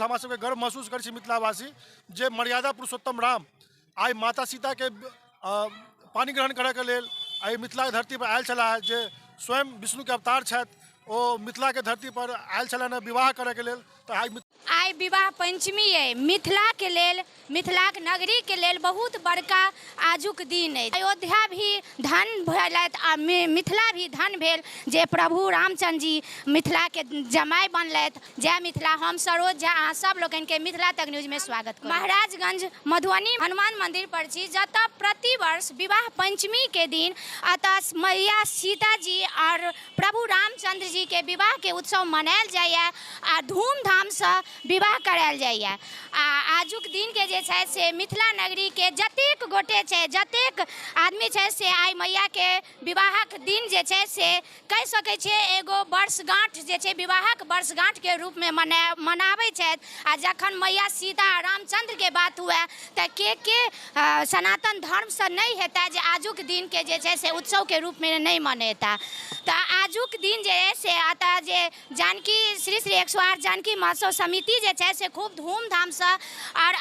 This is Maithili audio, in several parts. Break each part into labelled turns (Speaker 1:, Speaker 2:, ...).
Speaker 1: हमरा सबके गर्व महसूस करै छी मिथिलावासी जे मर्यादा पुरुषोत्तम राम आइ माता सीताके पानि ग्रहण करैके लेल एहि मिथिलाके धरतीपर आयल छलाह जे स्वयं विष्णुके अवतार छथि, ओ मिथिलाके धरतीपर आयल छलनि हेँ विवाह करैके लेल। तऽ आइ
Speaker 2: आइ विवाह पंचमी अइ, मिथिलाके लेल, मिथिलाक नगरीके लेल बहुत बड़का आजुक दिन अछि। अयोध्या भी धन भेलथि आ मिथिला भी धन भेल जे प्रभु रामचन्द्र जी मिथिलाके जमाय बनलथि। जय मिथिला। हम सरोज झा अहाँ सब लोकनिके मिथिला तक न्यूजमे स्वागत करब। महाराजगंज मधुबनी हनुमान मंदिर पर छी, जतऽ प्रतिवर्ष विवाह पंचमीके दिन अतऽ मैया सीताजी आओर प्रभु रामचंद्र जी के विवाह के उत्सव मनायल जाइए आ धूमधामसँ विवाह करायल जाइए। आ आजुक दिनके जे छै से मिथिला नगरीके जतेक गोटे छै, जतेक आदमी छै, से आइ मैयाके विवाहक दिन जे छै से कहि सकै छियै एगो वर्षगाँठ जे छै, विवाहक वर्षगाँठके रूपमे मनाबै छथि। आ जखन मैया सीता आ रामचन्द्रके बात हुए तऽ के के सनातन धर्मसँ नहि हेता जे आजुक दिनके जे छै से उत्सवके रूपमे नहि मनेता? तऽ आजुक दिन जे अइ से एतऽ जे जानकी श्री श्री 108 जानकी महोत्सव समिति जे छै से खूब धूमधामसँ आओर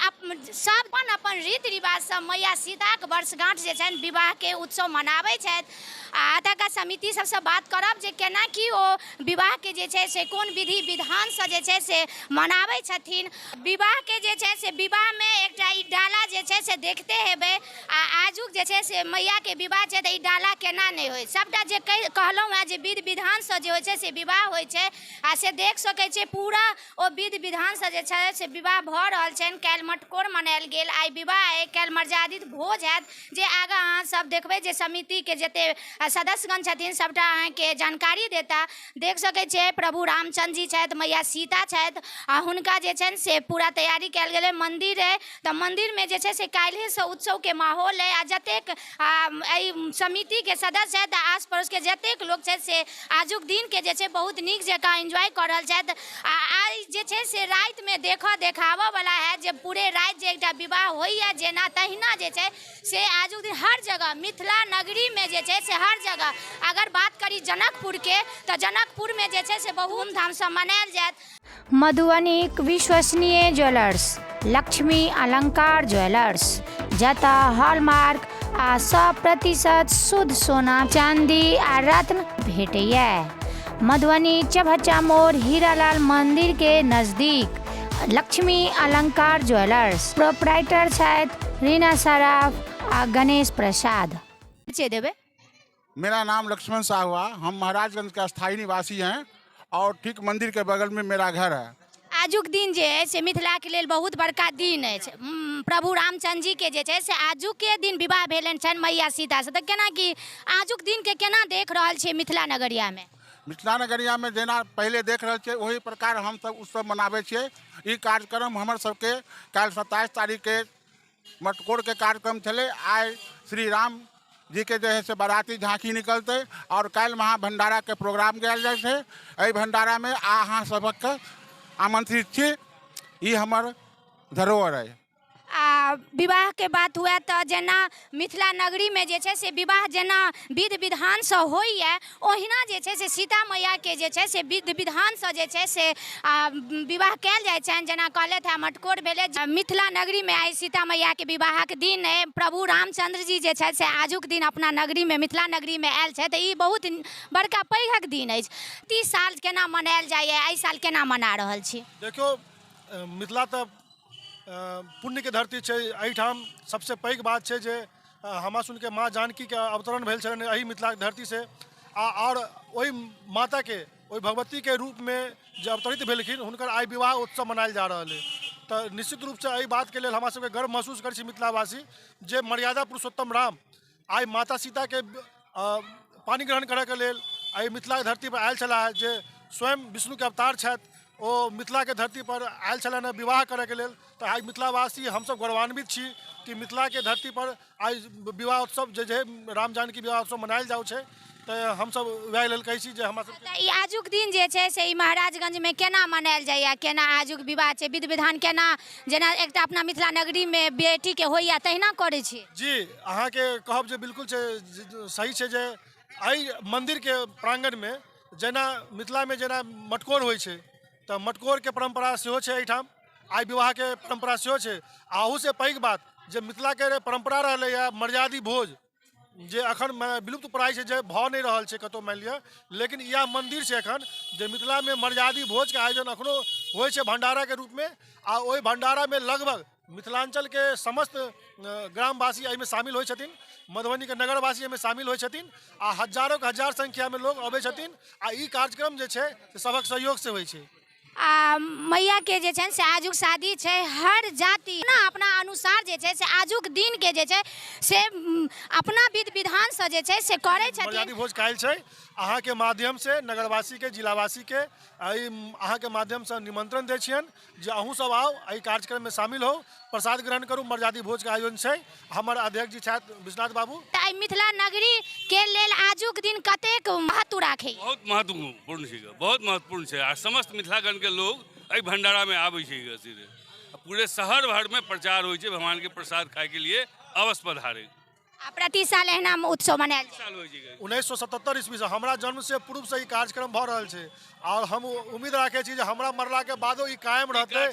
Speaker 2: सब अपन अपन रीति रिवाजसँ मैया सीताके वर्षगाँठ जे छनि विवाहके उत्सव मनाबै छथि। आ एतऽका समिति सबसँ बात करब जे केना की ओ विवाहके जे छै से कोन विधि विधानसँ जे छै से मनाबै छथिन। विवाहके जे छै से विवाहमे एकटा ई डाला जे छै से देखते हेबै, आ आजुक जे छै से मैयाके विवाह छै तऽ ई डाला केना नहि होइ? सभटा जे कहि कहलहुँ हेँ जे विधि विधानसँ जे होइ छै से विवाह होइ छै, आ से देख सकै छियै पूरा ओ विधि विधानसँ जे छै से विवाह भऽ रहल छनि। काल्हि मटकोर मनायल गेल, आइ विवाह अइ, काल्हि मर्यादित भोज हैत, जे आगाँ अहाँ सब देखबै जे समितिके जते सदस्यगण छथिन सबटा अहाँके जानकारी देता। देख सकै छियै प्रभु रामचन्द्र जी छथि, मैया सीता छथि, आ हुनका जे छनि से पूरा तैयारी कयल गेलै। मन्दिर अइ तऽ मन्दिरमे जे छै से काल्हिसँ उत्सवके माहौल अइ, आ जतेक एहि समितिके सदस्य छथि आ आस पड़ोसके जतेक लोक छथि से आजुक दिनके जे छै बहुत नीक जकाँ एन्जॉय कऽ रहल छथि। आ आइ जे छै से रातिमे देखऽ देखाबऽवला हैत जे पूरे राति जे एकटा विवाह होइए जेना तहिना जे छै से आजुक दिन हर जगह मिथिला नगरीमे जे छै से हर जगह, अगर बात करी जनकपुरके तऽ जनकपुरमे जे छै से बहुत धूमधामसँ मनायल जायत। मधुबनीक विश्वसनीय ज्वेलर्स लक्ष्मी अलंकार ज्वेलर्स, जतऽ हॉलमार्क आ 100% शुद्ध सोना चांदी आ रत्न भेटैए। मधुबनी चभच्चा मोड़ हीरालाल मंदिर के नजदीक लक्ष्मी अलंकार ज्वेलर्स, प्रोपराइटर छथि रीना सराफ आ गणेश प्रसाद। देबै।
Speaker 3: मेरा नाम लक्ष्मण शाह हुआ, हम महाराजगंज का स्थायी निवासी हैं और ठीक मंदिर के बगल में मेरा घर है।
Speaker 2: आजुक दिन जे अछि से मिथिलाके लेल बहुत बड़का दिन अछि। प्रभु रामचंद्र जी के जे छै से आजुके दिन विवाह भेलनि छनि मैया सीतासँ, तऽ केना की आजुक दिनके केना देख रहल छियै मिथिला नगरियामे?
Speaker 3: मिथिला नगरियामे जेना पहिले देख रहल छियै ओही प्रकार हमसब उत्सव मनाबै छियै। ई कार्यक्रम हमर सबके काल्हि 27 तारीखके मटकोरके कार्यक्रम छलै। आइ श्री राम जीके जे है से बाराती झाँकी निकलतै आओर काल्हि महाभण्डाराके प्रोग्राम गायल जाइ छै। एहि भण्डारामे अहाँ सबके आमन्त्रित छी। ई हमर धरोहर अइ।
Speaker 2: आ विवाहके बात हुए तऽ जेना मिथिला नगरीमे जे छै से विवाह जेना विधि विधानसँ होइए, ओहिना जे छै से सीता मैयाके जे छै से विधि विधानसँ जे छै से विवाह कयल जाइ छनि। जेना कहलथि हेँ मटकोर भेलै। मिथिला नगरीमे आइ सीता मैयाके विवाहक दिन अइ। प्रभु रामचन्द्र जी जे छथि से आजुक दिन अपना नगरीमे मिथिला नगरीमे आयल छथि, तऽ ई बहुत बड़का पैघक दिन अछि। 30 साल केना मनायल जाइए, एहि साल केना मना रहल छी?
Speaker 1: देखियौ, मिथिला तऽ पुण्यके धरती छै। एहिठाम सबसँ पैघ बात छै जे हमरा सुनके माँ जानकीके अवतरण भेल छलनि एहि मिथिलाके धरतीसँ, आ आओर ओहि माताके ओहि भगवतीके रूपमे जे अवतरित भेलखिन हुनकर आइ विवाह उत्सव मनायल जा रहल अइ। तऽ निश्चित रूपसँ एहि बातके लेल हमरा सबके गर्व महसूस करै छी मिथिलावासी जे मर्यादा पुरुषोत्तम राम आइ माता सीताके पानि ग्रहण करैके लेल एहि मिथिलाके धरतीपर आयल छलाह, जे स्वयं विष्णुके अवतार छथि, ओ मिथिलाके धरतीपर आयल छलनि हेँ विवाह करैके लेल। तऽ आइ मिथिलावासी हमसब गौरवान्वित छी कि मिथिलाके धरतीपर आइ विवाह उत्सव जे जे राम जानकी विवाह उत्सव मनायल जाइ छै। तऽ हमसब वएह लेल कहै छी जे हमरा सबके
Speaker 2: तऽ ई आजुक दिन जे छै से ई महाराजगंजमे केना मनायल जाइए? केना आजुक विवाह छै, विधि विधान केना, जेना एकटा अपना मिथिला नगरीमे बेटीके होइए तहिना करै छी?
Speaker 1: जी, अहाँके कहब जे बिल्कुल छै, सही छै जे एहि मन्दिरके प्राङ्गणमे जेना मिथिलामे जेना मटकोर होइ छै तऽ मटकोरके परम्परा सेहो छै एहिठाम। आइ विवाहके परम्परा सेहो छै। आ ओहूसँ पैघ बात जे मिथिलाके परम्परा रहलैए मर्यादी भोज, जे अखन विलुप्त प्राय छै, जे भऽ नहि रहल छै कतहु मानि लिअ, लेकिन इएह मन्दिर छै एखन जे मिथिलामे मर्यादी भोजके आयोजन अखनो होइ छै भण्डाराके रूपमे। आ ओहि भण्डारामे लगभग मिथिलाञ्चलके समस्त ग्रामवासी एहिमे शामिल होइ छथिन, मधुबनीके नगरवासी एहिमे शामिल होइ छथिन आ हजारोके हजार संख्यामे लोग अबै छथिन। आ ई कार्यक्रम जे छै से सभक सहयोगसँ होइ छै।
Speaker 2: आ मैयाके जे छनि से आजुक शादी छै। हर जाति अपना अपना अनुसार जे छै से आजुक दिनके जे छै से अपना विध विधानसँ जे छै से करै छथिन।
Speaker 1: मर्यादी भोज काल्हि छै। अहाँके माध्यमसँ नगरवासीके, जिलावासीके एहि अहाँके माध्यमसँ निमंत्रण दै छियनि जे अहूँ सब आउ, एहि कार्यक्रममे शामिल होउ, प्रसाद ग्रहण करू। मर्यादी भोजके आयोजन छै। हमर अध्यक्ष जी छथि विश्वनाथ बाबू।
Speaker 2: तऽ एहि मिथिला नगरीके लेल आजुक दिन कतेक महत्व राखै?
Speaker 4: बहुत महत्वपूर्ण छै, बहुत महत्वपूर्ण छै। आ समस्त मिथिलागणके लोग एहि भंडारामे आबै छै सीधे। पूरे शहर भरमे प्रचार होइ छै, भगवानके प्रसाद खायके लिए अवश्य पधारे।
Speaker 2: आ प्रति साल एहिना उत्सव मनायल
Speaker 4: जाइ? साल होइ छै।
Speaker 1: 1977 ईस्वीसँ, हमरा जन्मसँ पूर्वसँ ई कार्यक्रम भऽ रहल छै आओर हम उम्मीद राखै छी जे हमरा मरलाके बादो ई कायम रहतै,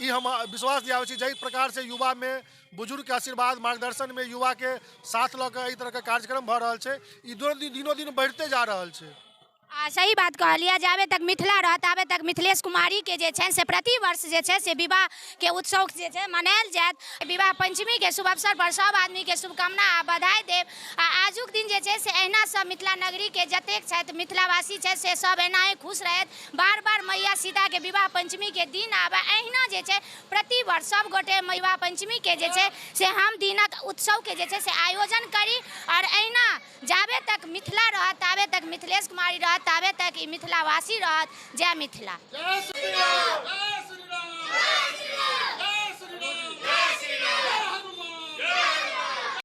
Speaker 1: ई हम विश्वास दियाबै छी। जाहि प्रकारसँ युवामे बुजुर्गके आशीर्वाद मार्गदर्शनमे युवाके साथ लऽ कऽ एहि तरहके कार्यक्रम भऽ रहल छै, ई दिनो दिन बढ़िते जा रहल छै।
Speaker 2: आ सही बात कहलियै, जाबे तक मिथिला रहत ताबे तक मिथिलेश कुमारीके जे छनि से प्रतिवर्ष जे छै से विवाहके उत्सव जे छै मनायल जायत। विवाह पंचमीके शुभ अवसर पर सब आदमीके शुभकामना आ बधाई देब। आ आजुक दिन जे छै से एहिना सब मिथिला नगरीके जतेक छथि मिथिलावासी छथि से सब एनाहे खुश रहथि। बार बार मैया सीताके विवाह पंचमीके दिन आबय, एहिना जे छै प्रतिवर्ष सब गोटे विवाह पंचमीके जे छै से हम दिनक उत्सवके जे छै से आयोजन करी। आओर एहिना जाबे तक मिथिला रहत ताबे तक मिथिलेश कुमारी रहत, ताबे तक ई मिथिलावासी रहत। जय मिथिला।